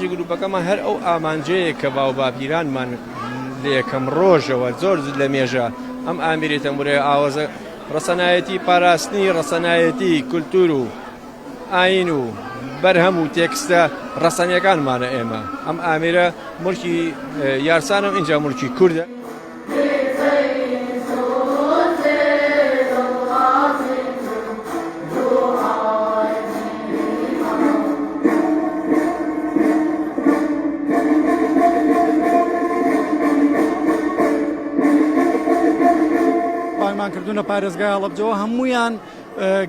ئامانجی گروپەکەمان هەر ئەو ئامانجەیە کە باوباپیرانمان لە یەکەم ڕۆژەوە زۆر لە مێژە ئەم ئامیری تەمبورەیە ئاوازە ڕەسەنایەتی پاراستنی ڕەسەنایەتی کولتور و ئاین و بەرهەم و تێکستە ڕەسەنیەکانمانە ئێمە ئەم ئامێرە مڵکی یارسانە و ئینجا مڵکی کوردە. بانگمان کردوونە پارێزگای هەڵەبجەوە هەمویان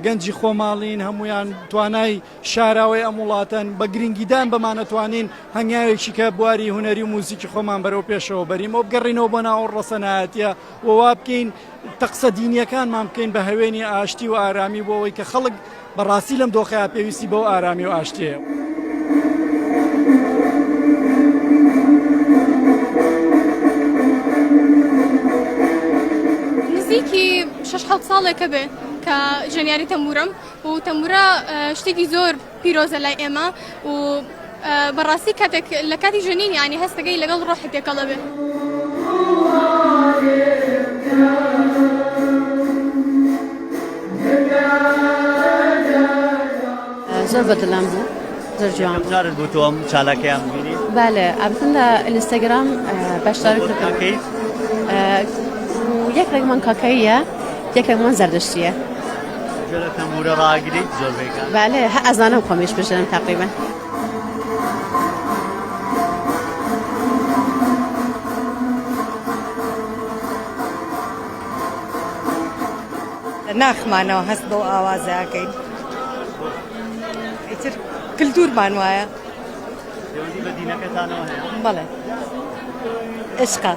گەنجی خۆماڵین هەمویان توانای شاراوەی ئەم وڵاتەن بە گرنگیدان بەمانە توانین هەنگاوێکی کە بواری هونەری و موزیکی خۆمان بەرەو پێشەوە بەریم و بگەڕینەوە بۆ ناو ڕەسەنایەتیە و وا بکەین تەقسە دینیەکانمان بکەین بە هەوێنی ئاشتی و ئارامی بۆ ئەوەی کە خەڵک بەڕاستی لەم دۆخەیە پێویستی بەو ئارامی و ئاشتیەیە. نزیکی شەش حەوت ساڵێکە بێ کە ژەنیاری تەمبورم و تەمبورە شتێکی زۆر پیرۆزە لای ئێمە و بەڕاستی کاتێک لە کاتی ژەنین یانی هەستەکەی لەگەڵ ڕۆحی تێکەڵ دەبێ. زۆر بەدڵم بوو زۆر جوان بوو. جارت بوو تۆ ئەم چالاکیان ببینی؟ بەلێ ئەبتن لە ئینستاگرام بەشداری کردم. یەک ڕێگمان کاکەییە یەک ڕێگمان زەردەشتیە. گوێ لە تەمبورە ڕاگریت زۆربەی کات؟ بەلێ هە ئەزانم خۆمیش بژنم تەقریبەن. لە ناخمانەوە هەست بەو ئاوازە ئەکەین ئیتر کلتورمان وایە. پەیوەندی بە دینەکەتانەوە هەیە؟ بەڵێ عشقە.